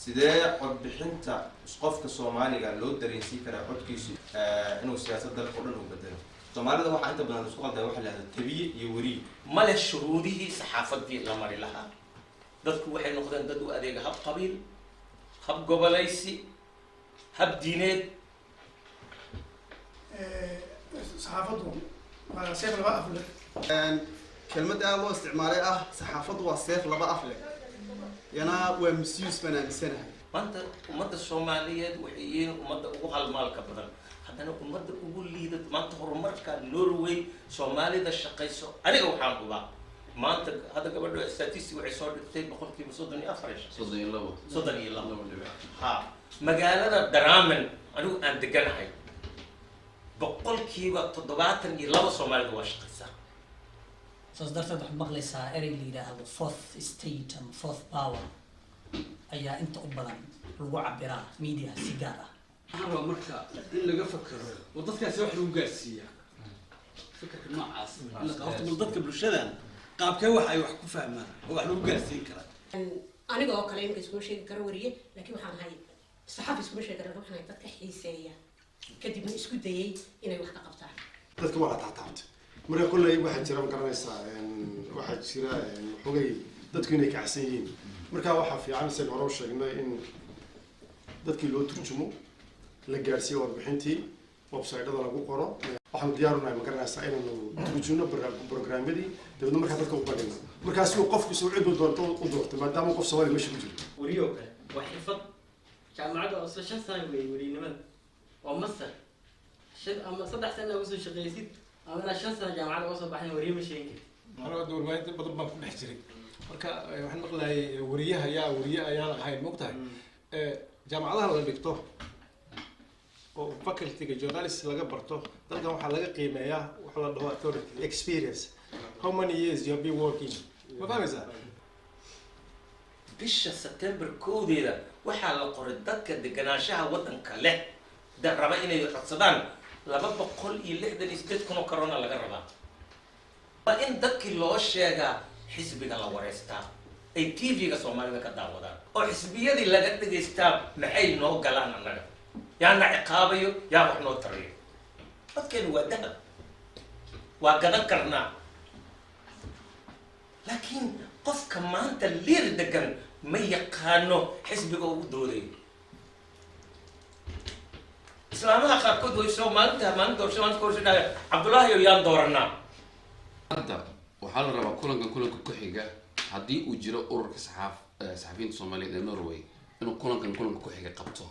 Sidee codbixinta qofka Soomaaliga loo dareensiin karaa codkiisu inuu siyaasad dalka o dhan uu bedelo? Soomaalida waxaa inta badan isku qaldaa waxa la yidhaahdo tabiye iyo weriye. Male shuruudihii saxaafadii la mari lahaa. Dadku waxay noqdeen dad u adeega hab qabiil, hab gobolaysi, hab diineed. Saxaafaddu waa seef laba af leh. Kelmadda aada loo isticmaalay ah "saxaafaddu waa seef laba af leh" yana waa misuse baan aaminsanahay. Maanta ummadda Soomaaliyeed waxay yihiin ummadda ugu halmaalka badan, haddana ummadda ugu liidata. Maanta horumarka Norway Soomaalida shaqayso, aniga waxaan hubaa maanta hadda gabadha statistic waxay soo dhigtay 34% ay shaqayso. 32. 32. Laba dhibic. Ha, magaalada Drammen anigu aan deganahay 72% Soomaalida waa shaqaysaa. Saas darteed waxaad maqlaysaa erey la yidhaahdo fourth estate ama fourth power ayaa inta u badan lagu cabiraa media si gaar ah. Waxaan rabaa marka in laga fakero oo dadkaasi wax lagu gaarsiiyaa fikirka noocaas in la horta bal dadka bulshadan qaabkee wax ay wax ku fahmaan oo wax lagu gaarsiin karaa. Aniga oo kale imika iskuma sheegi karo wariye, laakiin waxaan ahay saxafi. Iskuma sheegi karo, waxaan ahay dadka xiiseeya, kadibna isku dayay inay wax ka qabtaan. Dadka waa la taataabtay. Marka kolley waxaa jira, ma garanaysaa, waxaa jira xogay dadku inay kacsan yihiin. Marka waxaa fiican, isaga hore u sheegnay, in dadkii loo turjumo, la gaarsiiyo warbixintii, website-ada lagu qoro. Waxaanu diyaar unahay, ma garanaysaa, inaanu turjumno programyadii, dabeedna markaa dadka u bandhigno, markaa si uu qofku isagu ciduu doonto u doorto, maadaama qof Soomaaliya meesha ku jiro. Weriyo kale waa xirfad jaamacadda oo isla 5 sano weeye. Weriyinimada waa master, 5 ama 3 sana uga soo shaqaysid ama inaad 5 sano jaamacadda uga soo baxdan, weriye ma sheegin kartid. Anigu hadda warbaahinta badan baan ku dhex jiray. Marka waxaan maqlayay weriyaha yaa weriye ayaan ahayn, mogtahay, jaamacadaha la dhigto oo facultyga journalist laga barto dalkan waxaa laga qiimeeyaa waxa la dhaho authority experience, how many years you have been working. Ma fahmaysaa? Bisha September 1deeda waxaa la qoray dadka deganaanshaha waddanka leh da raba inay codsadaan 268,000 oo corona laga rabaa. Waa in dadkii loo sheegaa, xisbiga la wareystaa, ay TV-ga Soomaalida ka daawadaan oo xisbiyadii laga dhegaystaa. Maxay noo galaan annaga? Yaa na ciqaabayo? Yaa wax noo tarayo? Dadkeenu waa dahab, waa gadan karnaa, laakiin qofka maanta Lier degan ma yaqaano xisbiga ugu doodayo. Islaamaha qaarkood way soo maalinta maalin doorasho, maalinta ka horsha dhahaya, "Cabdullaahi o yaan dooranaa?" Hadda waxaa la rabaa kulankan kulanka ku xiga, haddii uu jiro ururka saxafiyiinta Soomaaliyeed ee Norway, inuu kulankan kulanka ku xiga qabto.